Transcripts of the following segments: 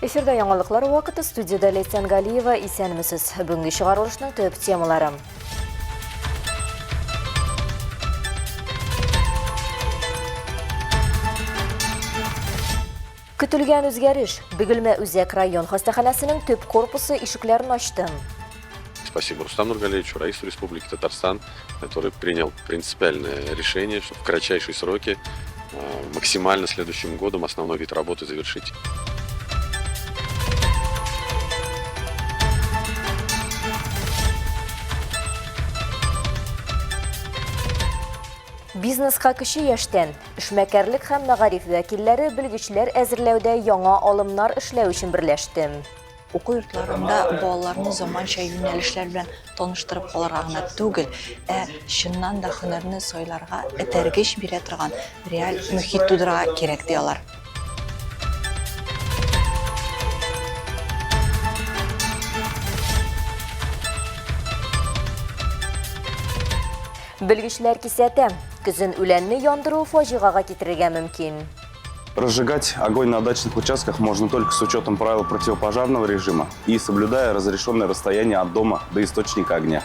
Эфирда яңалыклар вакыты студиядә Ләйсән Галиева. Исәнмесез. Бүгенге чыгарылышның төп темалары. Көтелгән үзгәреш. Бөгелмә үзәк район хастаханәсенең төп корпусы ишекләрен ачты. Спасибо Рустаму Нургалиевичу, Раису Республики Татарстан, который принял принципиальное решение, чтобы в кратчайшие сроки, максимально следующим годом основной вид работы завершить. Бизнеска кече яшьтән, эшмәкәрлек һәм мәгариф вәкилләре белгечләр әзерләүдә яңа алымнар эшләү өчен берләште. Уку йортларында балаларны заманча юнәлешләр белән таныштырып калырга гына түгел, ә чыннан да һөнәрне сайларга этәргеч бирә торган реаль мөхит тудырырга кирәк, ди алар. Белгечләр кисәтә, көзен үләнне яндыру фаҗигага китерергә мөмкин. Разжигать огонь на дачных участках можно только с учетом правил противопожарного режима и соблюдая разрешенное расстояние от дома до источника огня.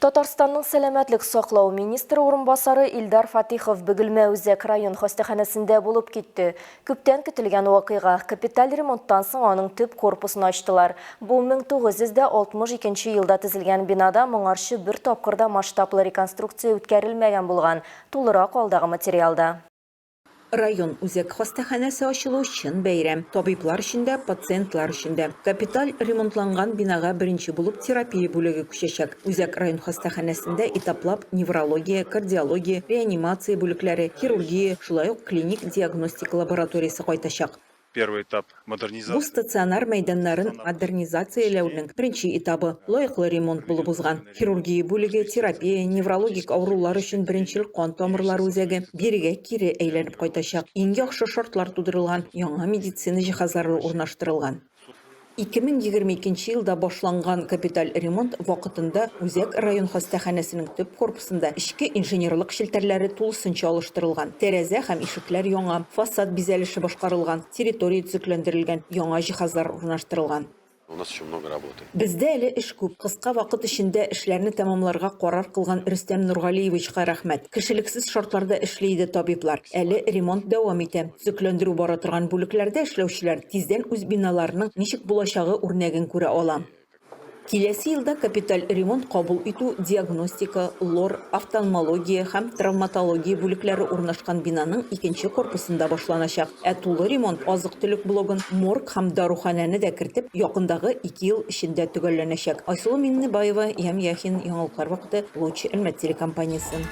Татарстанның сәламәтлек саклау министры урынбасары Илдар Фатихов Бөгелмә үзәк район хастаханәсендә булып китте. Күптән көтелгән вакыйга, капиталь ремонттан соң аның төп корпусын ачтылар. Бу 1962 елда төзелгән бинада моңарчы бер тапкыр да масштаблы реконструкция үткәрелмәгән булган. Тулырак алдагы материалда. Район үзәк хастаханәсе ачылу чын бәйрәм. Табиблар өчен дә, пациентлар өчен дә. Капиталь ремонтланган бинага беренче булып терапия бүлеге күчәчәк. Үзәк район хастаханәсендә этаплап неврология, кардиология, реанимация бүлекләре, хирургия, шулай ук клиник диагностика лабораториясе кайтачак. Первый этап Бу стационар мәйданнарын модернизацияләүнең беренче этабы, лаеклы ремонт булып узган. Хирургия бүлеге, терапия, неврологик авырулар өчен беренчел кан тамырлары үзәге бирегә кире әйләнеп кайтачак. Иң яхшы шартлар тудырылган, яңа медицина җиһазлары урнаштырылган. 2022 елда башланган капиталь ремонт вакытында үзәк район хастаханәсенең төп корпусында эчке инженерлык челтәрләре тулысынча алыштырылган, тәрәзә һәм ишекләр яңа, фасад бизәлеше башкарылган, территория төзекләндерелгән, яңа җиһазлар урнаштырылган. У нас еще много работы. Бездә әле эш күп. Кыска вакыт эчендә эшләрне тәмамларга карар кылган Рөстәм Нургалиевичка рәхмәт. Кешелексез шартларда эшли иде табиблар. Әле ремонт дәвам итә. Төзекләндерү бара торган бүлекләрдә эшләүчеләр тиздән үз биналарының ничек булачагы үрнәген күрә ала. Киләсе елда капиталь ремонт кабул итү, диагностика, лор, офтальмология һәм травматология бүлекләре урнашкан бинаның икенче корпусында башланачак. Ә тулы ремонт азык-төлек блогын, морг һәм даруханәне дә кертеп, якындагы ике ел эчендә төгәлләнәчәк. Айсылу Миңнебаева, Ям Яхин, Яңалыклар вакыты, Луч, Әлмәт телекомпаниясе.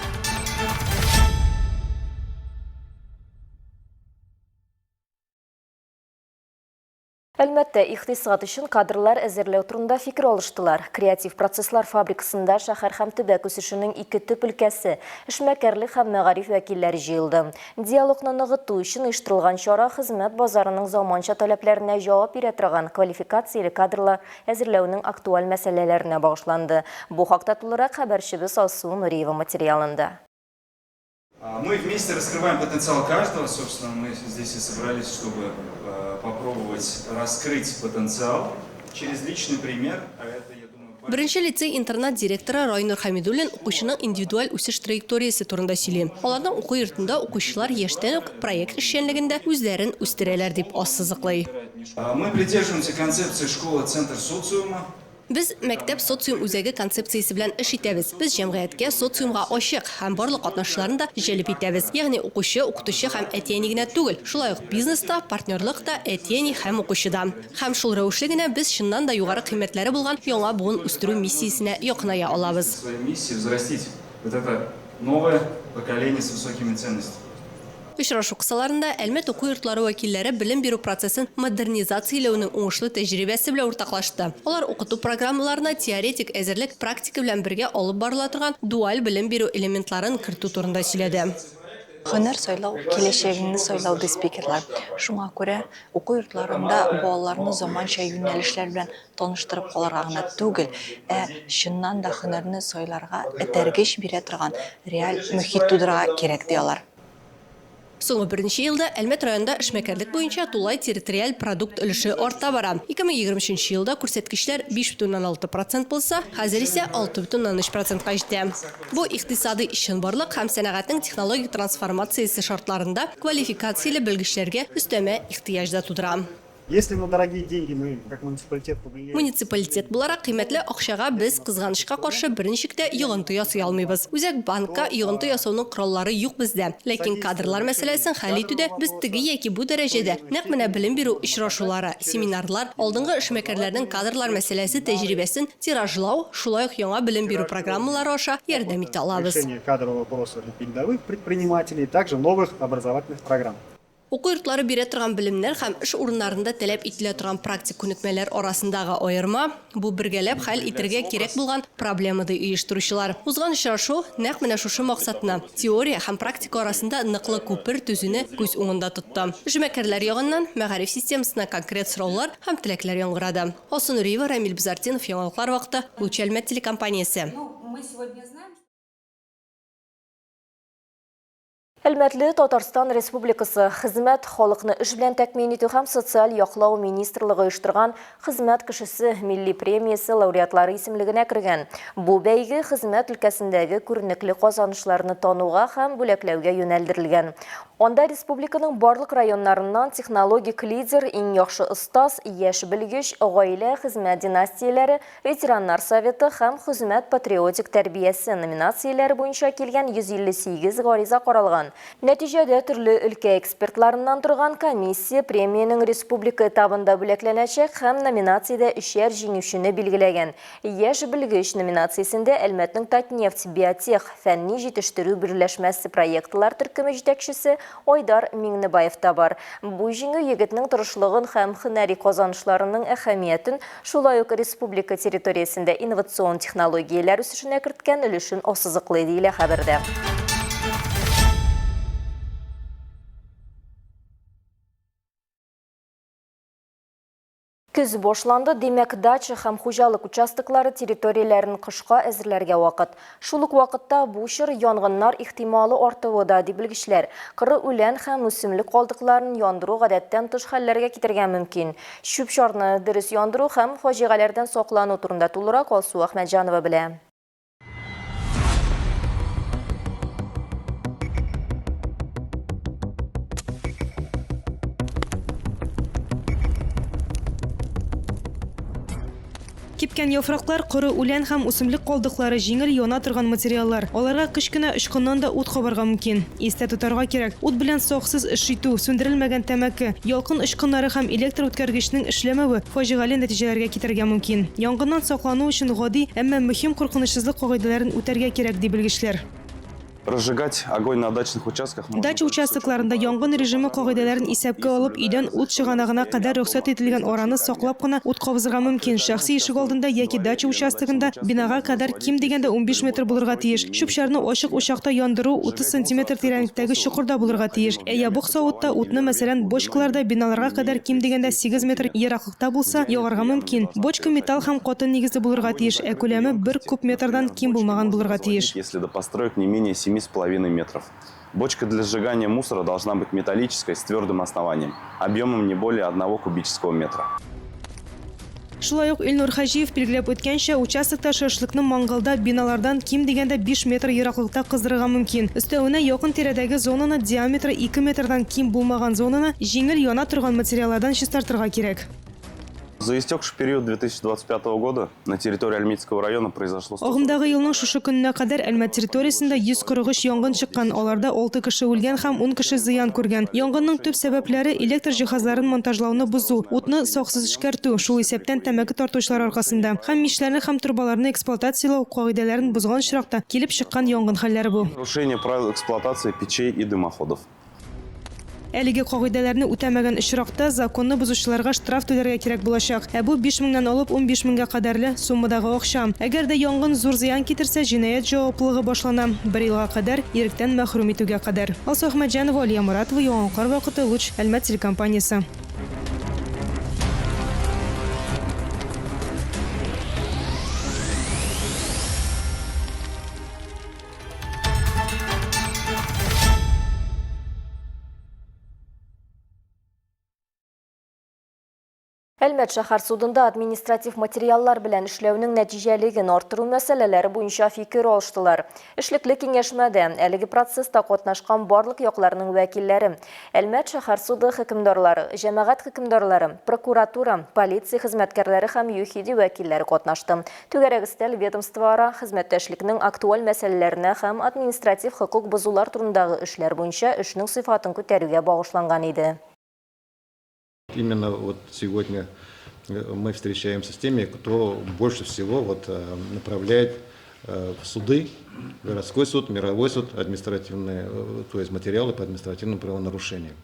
Әлмәттә икътисад өчен кадрлар әзерләү турында фикер алыштылар. Креатив процесслар фабрикасында шәһәр һәм төбәк үсешенең ике төп өлкәсе, эшмәкәрлек һәм мәгариф вәкилләре җыелды. Диалогны ныгыту өчен оештырылган чара хезмәт базарының заманча таләпләренә җавап бирә торган квалификацияле кадрлар әзерләүнең актуаль мәсьәләләренә багышланды. Бу хакта тулырак хәбәрчебез Алсу Нуриева материалында. Мы вместе раскрываем потенциал каждого. Собственно, мы здесь и собрались, чтобы попробовать раскрыть потенциал через личный пример. А это, я думаю, Беренче лицей-интернат директоры Райнур Хәмидуллин укучының индивидуаль үсеш траекториясе турында сөйли. Аларның уку йортында укучылар яшьтән үк проект эшчәнлегендә үзләрен үстерәләр, дип ассызыклый. Мы придерживаемся концепции школа-центр социума. Без мәктәп социум үзәге концепциясе белән эш итәбез. Без җәмгыятькә, социумга ачык һәм барлык катнашчыларны да җәлеп итәбез. Ягъни укучы, укытучы һәм әти-әни генә түгел, шулай ук бизнес та, партнерлык та, әти-әни һәм укучы да. Һәм шул рәвешле генә без чыннан да югары кыйммәтләре булган яңа буын үстерү миссиясенә якыная алабыз. Своей миссии взрастить вот это новое поколение с высокими ценностями. Очрашу кысаларында Әлмәт уку йортлары вәкилләре белем бирү процессын модернизацияләүнең уңышлы тәҗрибәсе белән уртаклашты. Алар укыту программаларына теоретик әзерлек практика белән бергә алып барыла торган дуаль белем бирү элементларын кертү турында сөйләде. Һөнәр сайлау, киләчәгеңне сайлау, ди спикерлар. Шуңа күрә уку йортларында балаларны заманча юнәлешләр белән таныштырып калырга гына түгел, ә чыннан да һөнәрне сайларга этәргеч бирә торган реаль мохит тудырырга кирәк, ди алар. Соңгы берничә елда Әлмәт районында эшмәкәрлек буенча тулай территориаль продукт өлеше арта бара. 2023 нче елда күрсәткечләр 5,6 процент булса, хәзер исә 6,3 процентка җитә. Бу икътисадый чынбарлык һәм сәнәгатьнең технологик трансформациясе шартларында квалификацияле белгечләргә өстәмә ихтыяҗ да тудыра. Если на дорогие деньги мы, как муниципалитет, повлияем. Муниципалитет буларак, кыйммәтле акчага без, кызганычка каршы, берничек тә йогынты ясый алмыйбыз. Үзәк банкка йогынты ясауның кораллары юк бездә. Ләкин кадрлар мәсьәләсен хәл итүдә без теге яки бу дәрәҗәдә, нәкъ менә белем бирү очрашулары, семинарлар, алдынгы эшмәкәрләрнең кадрлар мәсьәләсе тәҗрибәсен тиражлау, шулай ук яңа белем бирү программалары аша ярдәм итә алабыз. Решение кадрового вопроса для передовых предпринимателей, также новых образовательных программ. Уку йортлары бирә торган белемнәр һәм эш урыннарында таләп ителә торган практик күнекмәләр арасындагы аерма, бу бергәләп хәл итергә кирәк булган проблема, ди оештыручылар. Узган очрашу нәкъ менә шушы максатны, теория һәм практика арасында ныклы күпер төзүне күз уңында тотты. Эшмәкәрләр ягыннан мәгариф системасына конкрет сораулар һәм теләкләр яңгырады. Алсу Нуриева, Рамил Бзартдинов, Яңалыклар вакыты, Луч Әлмәт телекомпаниясе. Әлмәтле Татарстан Республикасы Хезмәт, халыкны эш белән тәэмин итү һәм социаль яклау министрлыгы оештырган Хезмәт кешесе милли премиясе лауреатлары исемлегенә кергән. Бу бәйге хезмәт өлкәсендәге күренекле казанышларны тануга һәм бүләкләүгә юнәлдерелгән. Анда республиканың барлык районнарыннан технологик лидер, иң яхшы остаз, яшь белгеч, гаилә, хезмәт династияләре, Ветераннар советы һәм Хезмәт патриотик тәрбиясе номинацияләре буенча килгән 158 гариза каралган. Нәтиҗәдә төрле өлкә экспертларыннан торган комиссия премиянең республика этабында бүләкләнәчәк һәм номинациядә өчәр җиңүчене билгеләгән. Яшь белгеч номинациясендә Әлмәтнең Татнефть Биотех фәнни-җитештерү берләшмәсе проектлар төркеме җитәкчесе Айдар Миңнебаев та бар. Бу җиңү егетнең тырышлыгын һәм һөнәри казанышларының әһәмиятен, шулай ук республика территориясендә инновацион технологияләр үсешенә керткән өлешен ассызыклый, диелә хәбәрдә. Көз башланды, димәк, дача һәм хуҗалык участоклары территорияләрен кышка әзерләргә вакыт. Шул ук вакытта бу чор янгыннар ихтималы артуы да, ди белгечләр. Коры үлән һәм үсемлек калдыкларын яндыру гадәттән тыш хәлләргә китерергә мөмкин. Чүп-чарны дөрес яндыру һәм фаҗигаләрдән саклану турында тулырак Алсу Әхмәтҗанова белә. Кипкән яфраклар, коры үлән һәм үсемлек калдыклары җиңел яна торган материаллар. Аларга кечкенә очкыннан да ут кабарга мөмкин. Истә тотарга кирәк, ут белән саксыз эш итү, сүндерелмәгән тәмәке, ялкын очкыннары һәм электр үткәргечнең эшләмәве фаҗигале нәтиҗәләргә китерергә мөмкин. Янгыннан саклану өчен гади, әмма мөһим куркынычсызлык кагыйдәләрен үтәргә кирәк, ди белгечләр. Разжигать огонь на дачных участках можно Дача участокларында янгын режимы кагыйдәләрен исәпкә алып, өйдән ут чыганагына кадәр рөхсәт ителгән араны саклап кына ут кабызырга мөмкин. Шәхси ишегалдында яки дача участогында бинага кадәр ким дигәндә 15 метр булырга тиеш. Чүп-чарны ачык учакта яндыру 30 сантиметр тирәнлектәге чокырда булырга тиеш, ә ябык савытта утны, мәсәлән, бочкаларда биналарга кадәр ким дигәндә 8 метр ераклыкта булса, ягарга мөмкин. Бочка металл һәм каты нигезле булырга тиеш, ә күләме бер куб метрдан ким булмаган булырга тиеш. Если до построек не менее семи с половиной метров. Бочка для сжигания мусора должна быть металлической с твердым основанием, объемом не более одного кубического метра. Шулай ук Илнур Хаҗиев билгеләп үткәнчә, участокта шашлыкны мангалда биналардан ким дигәндә 5 метр ераклыкта кыздырырга мөмкин. Өстәвенә, якын-тирәдәге зонаны диаметры 2 метрдан ким булмаган зонаны җиңел яна торган материаллардан чистартырга кирәк. За истекший период 2025 года на территории Альметьевского района произошло Агымдагы елның шушы көненә кадәр Әлмәт территориясендә 143 янгын чыккан, аларда 6 кеше үлгән һәм 10 кеше зыян күргән. Янгынның төп сәбәпләре, электр җиһазларын монтажлауны бозу, утны саксыз эшкәртү, шул исәптән тәмәке тартучылар аркасында, һәм мичләрне һәм торбаларны эксплуатацияләү кагыйдәләрен бозган очракта килеп чыккан янгын хәлләре бу. Нарушение правил эксплуатации печей и дымоходов. Әлеге кагыйдәләрне үтәмәгән очракта, законны бозучыларга штраф түләргә кирәк булачак. Ә бу, 5 меңнән алып 15 меңгә кадәрле суммадагы акча. Әгәр дә янгын зур зыян китерсә, җинаять җаваплылыгы башлана, бер елга кадәр иректән мәхрүм итүгә кадәр. Алсу Әхмәтҗанова, Алия Моратова, Яңа кар вакыты, Луч, Әлмәт телекомпаниясе. Әлмәт шәһәр судында административ материаллар белән эшләүнең нәтиҗәлеген арттыру мәсьәләләре буенча фикер алыштылар. Эшлекле киңәшмәдә әлеге процесста катнашкан барлык якларның вәкилләре, Әлмәт шәһәр суды хөкемдарлары, җәмәгать хөкемдарлары, прокуратура, полиция хезмәткәрләре һәм ЮХИДИ вәкилләре катнашты. Түгәрәк өстәл ведомствоара хезмәттәшлекнең актуаль мәсьәләләренә һәм административ хокук бозулар турындагы эшләр буенча эшнең сыйфатын күтәрүгә багышланган иде. Именно вот сегодня э, мы встречаемся с теми, кто больше всего вот э, направляет э, в суды, городской суд, мировой суд, административные, то есть материалы по административным правонарушениям.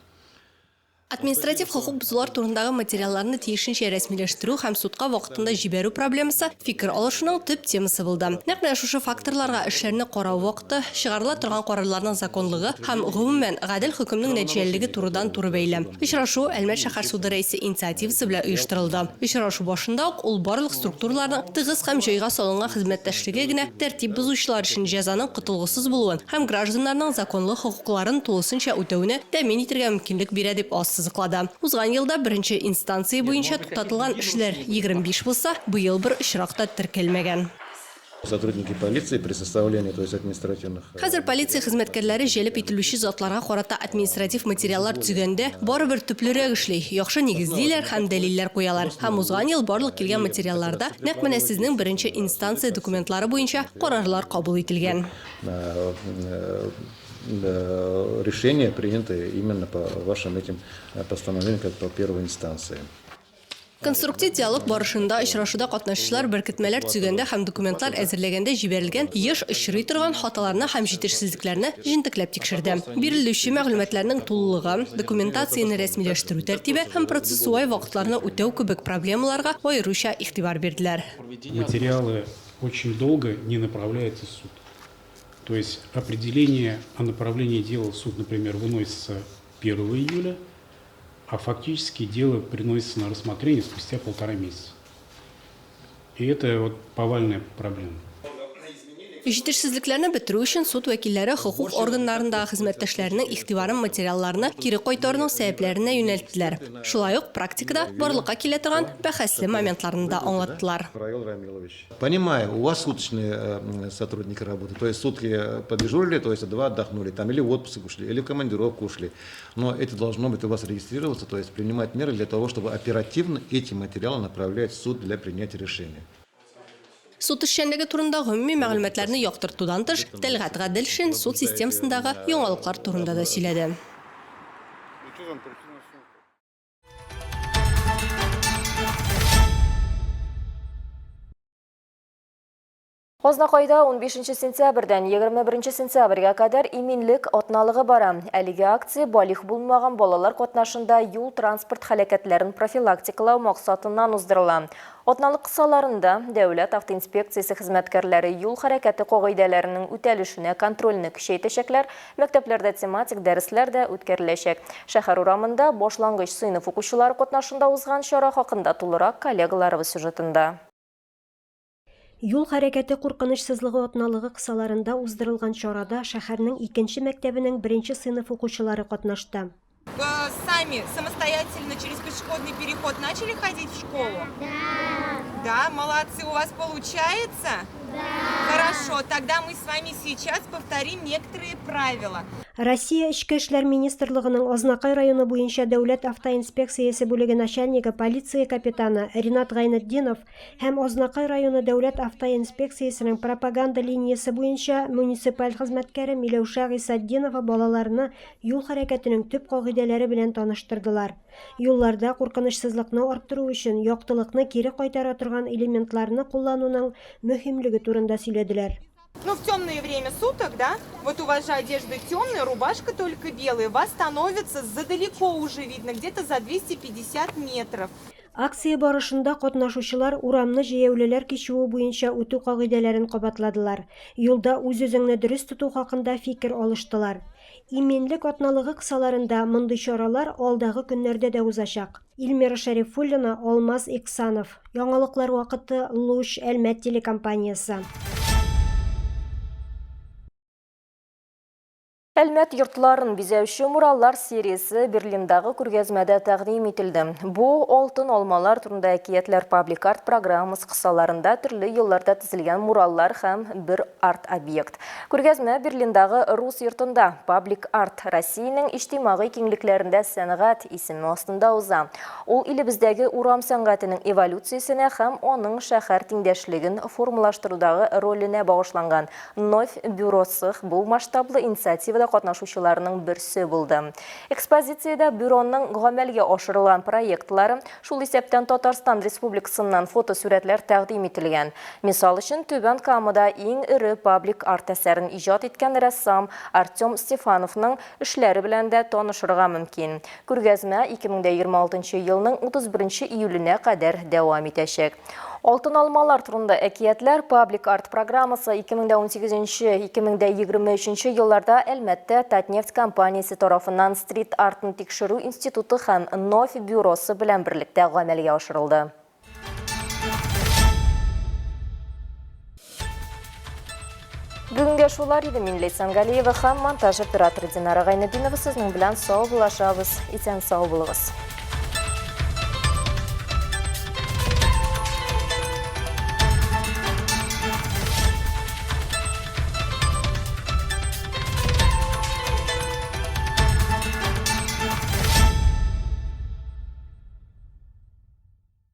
Административ хокук бозулар турындагы материалларны тиешенчә рәсмиләштерү һәм судка вакытында җибәрү проблемасы фикер алышуның төп темасы булды. Нәкъ менә шушы факторларга эшләрне карау вакыты, чыгарыла торган карарларның законлыгы һәм, гомумән, гадел хөкемнең нәтиҗәлелеге турыдан-туры бәйле. Очрашу Әлмәт шәһәр суды рәисе инициативасы белән оештырылды. Очрашу башында ук ул барлык структураларның тыгыз һәм җайга салынган хезмәттәшлеге генә тәртип бозучылар өчен җәзаның котылгысыз булуын һәм гражданнарның законлы хокукларын тулысынча үтәүне тәэмин итәргә мөмкинлек бирә дип ассызыклады. Узган елда беренче инстанция буенча туктатылган эшләр 25 булса, быел бер очрак та теркәлмәгән. Сотрудники полиции при составлении, то есть административных. Э, Хәзер полиция хезмәткәрләре җәлеп ителүче затларга карата административ материаллар төзегәндә барыбер төплерәк эшли, яхшы нигезлиләр һәм дәлилләр куялар. Һәм узган ел барлык килгән материалларда нәкъ менә сезнең беренче инстанция документлары буенча карарлар кабул ителгән. Э, э, решения приняты именно по вашим этим постановлениям, как по первой инстанции. Конструктив диалог барышында очрашуда катнашучылар беркетмәләр төзегәндә һәм документлар әзерләгәндә җибәрелгән еш очрый торган хаталарны һәм җитешсезлекләрне җентекләп тикшерде. Бирелүче мәгълүматларның тулылыгы, документацияне рәсмиләштерү тәртибе һәм процессуаль вакытларны үтәү кебек проблемаларга аеруча игътибар бирделәр. Материалы очень долго не направляются в суд. То есть определение о направлении дела в суд, например, выносится 1 июля, а фактически дело приносится на рассмотрение спустя полтора месяца. И это вот повальная проблема. Җитешсезлекләрне бетерү өчен суд вәкилләре хокук органнарындагы хезмәттәшләренең игътибарын материалларны кире кайтаруның сәбәпләренә юнәлттеләр. Шулай ук практикада барлыкка килә торган бәхәсле моментларны да аңлаттылар. Понимаю, у вас суточные э, сотрудники работают, то есть сутки подежурили, то есть два отдохнули, там или в отпуск ушли, или в командировку ушли. Но это должно быть у вас регистрироваться, то есть принимать меры для того, чтобы оперативно эти материалы направлять в суд для принятия решения. Суд эшчәнлеге турында гомуми мәгълүматларны яктыртудан тыш, Тәлгать Гаделшин суд системасындагы яңалыклар турында да сөйләде. Азнакайда 15 сентябрьдән 21 сентябрьгә кадәр иминлек атналыгы бара. Әлеге акция балигъ булмаган балалар катнашында юл-транспорт һәлакәтләрен профилактикалау максатыннан уздырыла. Атналык кысаларында Дәүләт автоинспекциясе хезмәткәрләре юл хәрәкәте кагыйдәләренең үтәлешенә контрольне көчәйтәчәкләр, мәктәпләрдә тематик дәресләр дә үткәреләчәк. Шәһәр урамында башлангыч сыйныф укучылары катнашында узган чара хакында тулырак коллегаларыбыз сюжетында. Юл хәрәкәте куркынычсызлыгы атналыгы кысаларында уздырылган чарада шәһәрнең икенче мәктәбенең беренче сыйныф укучылары катнашты. Сами самостоятельно через пешеходный переход начали ходить в школу? Да. Да, молодцы, у вас получается? Да. Хорошо, тогда мы с вами сейчас повторим некоторые правила. Россия Эчке эшләр министрлыгының Азнакай районы буенча дәүләт автоинспекциясе бүлеге начальнигы полиция капитаны Ринат Гайнетдинов һәм Азнакай районы дәүләт автоинспекциясенең пропаганда линиясе буенча муниципаль хезмәткәре Миләүшә Гыйсатдинова балаларны юл хәрәкәтенең төп кагыйдәләре белән таныштырдылар. Юлларда куркынычсызлыкны арттыру өчен яктылыкны кире кайтара торган элементларны куллануның мөһимлеге турында сөйләделәр. Ну, в темное время суток, да, вот у вас же одежда темная, рубашка только белая, вас становится задалеко уже видно, где-то за 250 метров. Акция барышында катнашучылар урамны җәяүлеләр кичүе буенча үтү кагыйдәләрен кабатладылар, юлда үз-үзеңне дөрес тоту хакында фикер алыштылар. Иминлек атналыгы кысаларында мондый чаралар алдагы көннәрдә дә узачак. Эльмира Шәрифуллина, Алмаз Иксанов. Яңалыклар вакыты, Луч, Әлмәт телекомпаниясе. Әлмәт йортларын бизәүче мураллар сериясе Берлиндагы күргәзмәдә тәкъдим ителде. Бу алтын алмалар турында әкиятләр паблик-арт программасы кысаларында төрле елларда төзелгән мураллар һәм бер арт-объект. Күргәзмә Берлиндагы Рус йортында Паблик-арт Россиянең иҗтимагый киңлекләрендә сәнгать исеме астында уза. Ул илебездәге урам сәнгатенең эволюциясенә һәм аның шәһәр тиңдәшлеген формалаштырудагы роленә багышланган Новь бюросы бу масштаблы инициативада катнашучыларның берсе булды. Экспозициядә бюроның гамәлгә ашырылган проектлары, шул исәптән Татарстан Республикасыннан фотосурәтләр тәкъдим ителгән. Мисал өчен, Түбән Камада иң эре паблик-арт әсәрен иҗат иткән рәссам Артем Стефановның эшләре белән дә танышырга мөмкин. Күргәзмә 2026 нчы елның 31 нче июленә кадәр дәвам итәчәк. Алтын алмалар турында әкиятләр паблик-арт программасы 2018 нче, 2023 нче елларда Әлмәттә Татнефть компаниясе тарафыннан стрит-артны тикшерү институты һәм Новь бюросы белән берлектә гамәлгә ашырылды. Бүгенгә шулар иде. Мин Ләйсән Галиева һәм монтаж операторы Динара Гайнетдинова сезнең белән саубуллашабыз. Исән сау булыгыз.